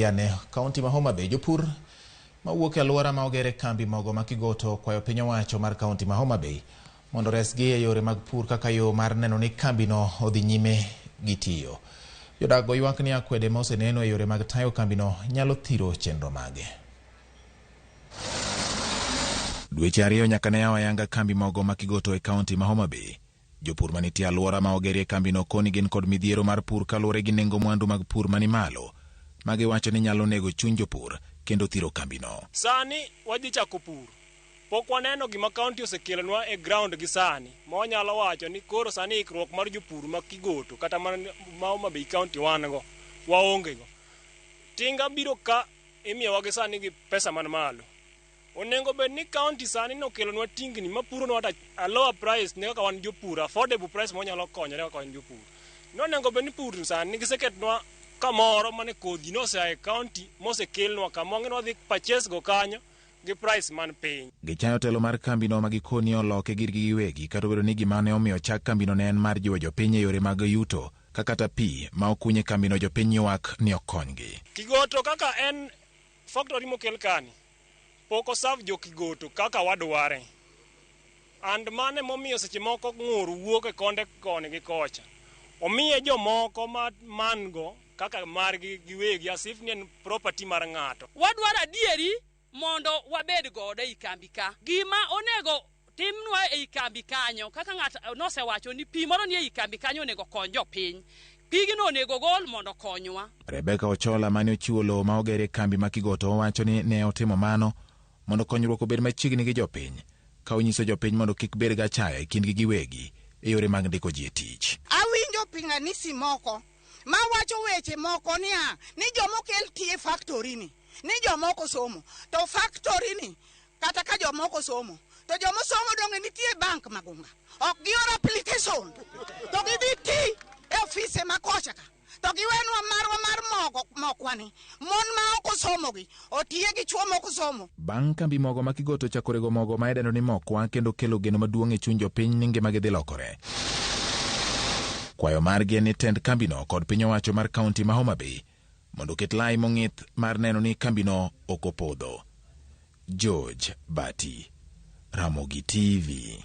Ane kaunti ma Homa Bay, jopur mawuok e alwora ma ogere kambi mogo ma Kigoto okwayo piny owacho mar kaunti ma Homa Bay mondo oresgi e yore mag pur kaka yo mar neno ni kambino odhi nyime gi tiyo. Jodak go ywak ni akwede ma oseneno e yore mag tayo kambino nyalo thiro chenro mage. Dweche 2 nyaka ne yaw ayanga kambi mogo ma Kigoto e kaunti ma Homa Bay. Jopur manitie alwora ma ogerie kambino koni gin kod midhiero mar pur kaluwore gi nengo mwandu mag pur mani malo, ma giwacho ni nyalo nego chuny jopur kendo thiro kambino. Sani wadhi chako pur. Pok waneno gima kaunti osekelonwa e ground gi sani ma wanyalo wacho ni koro sani ikruok mar jopur ma Kigoto kata ma Homa Bay County wan go waonge go. Tinga biro ka imiyowa gi sani gi pesa man malo. Onego bed ni county sani nokelonwa tingni mapuronwa at a lower price ne kaka wan jopur, affordable price mwanyalo konyore kaka wan jopur. Nonego bed ni pur sani giseketnwa kamoro mane kodhi nosea e county mosekelnwa kama wang'e ni wadhi purchase go kanyo gi price man piny. Gichayo telo mar kambino ma gikoni oloke girgi giwegi kata obedo ni gima ne omiyo chak kambino ne en mar jiwo jopiny e yore mag yuto ka kata pi ma okunye kambino jopiny ywak ni okonygi. Kigoto kaka en factory mokel kani pok oserve jo Kigoto kaka wadware. And mane momiyo seche moko ng'ur wuok e konde koni gi kocha. Omiye jomoko ma man go kaka margi giwegi as if ni en property mar ng'ato. Wadwaro adieri mondo wabed godo ei kambi ka. Gima onego timnwa ei kambi kanyo kaka ng'ato nosewacho ni pi moro ni ei kambi kanyo onego kony jopiny. Pigno onego gol mondo okonywa. Rebecca Ochola mane ochiwo lowo ma ogere kambi ma Kigoto owacho ni ne otimo mano mondo konyruok obed machiegni gi jopiny ka onyiso jopiny mondo kik bed gi achaya e kindgi giwegi e yore mag ndiko ji e tich. Awinjo pinganisi moko mawacho weche moko niya ni jomokel tiye factory ni ni jomoko somo to factory ni kata ka jomoko somo to jomosomo donge nitie bank magunga ok gior application to gidhi ti e ofise ma kocha ka to giwenwa marwa mar mogo mokwani mon ma ok osomogi otiye gi chuo mok osomo. Bang' kambi mogo ma Kigoto chako rego mogo ma idendo ni mokwa kendo kelo geno maduong' e chuny jopiny ni ngimagi dhi lokore. Kwayo margi en ni tend kambino kod piny owacho mar kaunti ma Homa Bay mondo oket lai mong'ith mar neno ni kambino ok opodho. George Bati, Ramogi TV.